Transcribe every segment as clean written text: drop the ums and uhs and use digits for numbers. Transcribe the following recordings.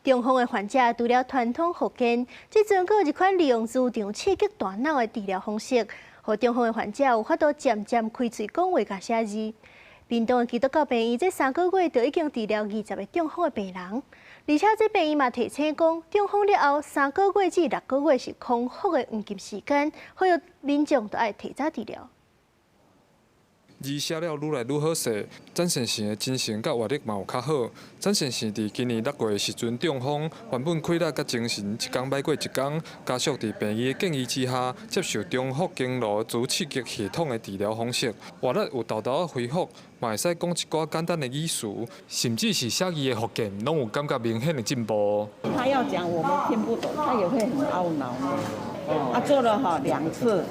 中風的患者除了傳統復健，這陣閣有一款利用磁場刺激大腦的治療方式，予中風的患者有法度漸漸開喙講話佮寫字。屏東的基督教病院這3個月就已經治療20個中風的病人，而且這病院嘛提醒講，中風了後3個月至6個月是康復的黃金時間，呼籲民眾都愛提早治療。字寫了愈來愈好勢，詹先生的精神佮活力嘛有較好。詹先生佇今年6月的時陣中風，原本氣力佮精神一工䆀過一工，家屬佇病院的建議之下，接受中福經顱磁刺激系統的治療方式，活力有沓沓仔恢復，嘛會使講一寡簡單的語詞，甚至是寫字的復健，攏有感覺明顯的進步。他要講我們聽不懂，他也會很懊惱。他做了哈兩次。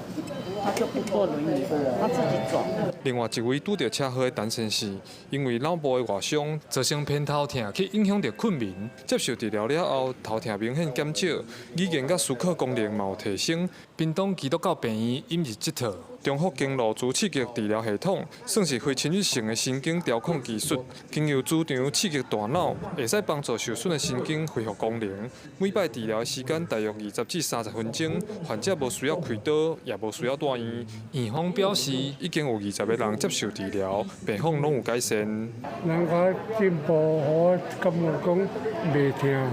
他就不坐輪椅，他自己走。另外一位拄著車禍的陳先生，因為腦部的外傷，造成偏頭痛，去影響著睏眠。接受治療了後，頭痛明顯減少，語言佮思考功能嘛有提升。屏東基督教病院引入這套中福經顱磁刺激治療系統，算是非侵入性的神經調控技術，經由磁場刺激大腦，會使幫助受損的神經恢復功能。每擺治療的時間大約20至30分鐘，患者無需要開刀，也無需要住院。院方表示，已經有20個人接受治療，病況攏有改善。人較進步，予我感覺講袂疼，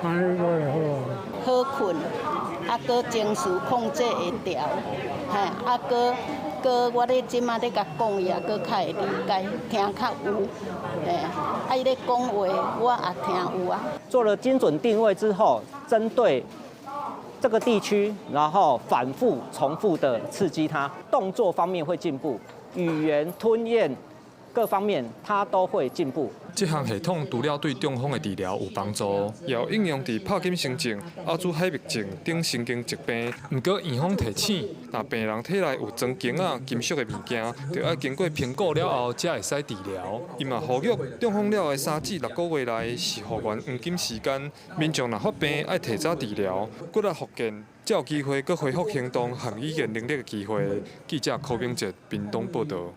按呢我會好。好睏，啊，閣情緒控制會調，嘿，啊，閣閣我咧這馬咧共講，伊也閣較會理解，聽較有，嘿，啊，伊咧講話，我也聽有啊。做了精準定位之後，針對這個地區，然後反覆重複的刺激他，動作方面會進步，語言吞嚥各方面他都會進步。這項系統除了對中風的治療有幫助，也有應用佇帕金森症、阿茲海默症等神經疾病。毋過院方提醒，若病人體內有裝弓仔、金屬的物件，就愛經過評估了後，才會使治療。伊嘛呼籲，中風了的3至6個月內是復原黃金時間，民眾若發病愛提早治療，骨力復健，才有機會閣恢復行動和語言能力的機會。記者柯明哲屏東報導。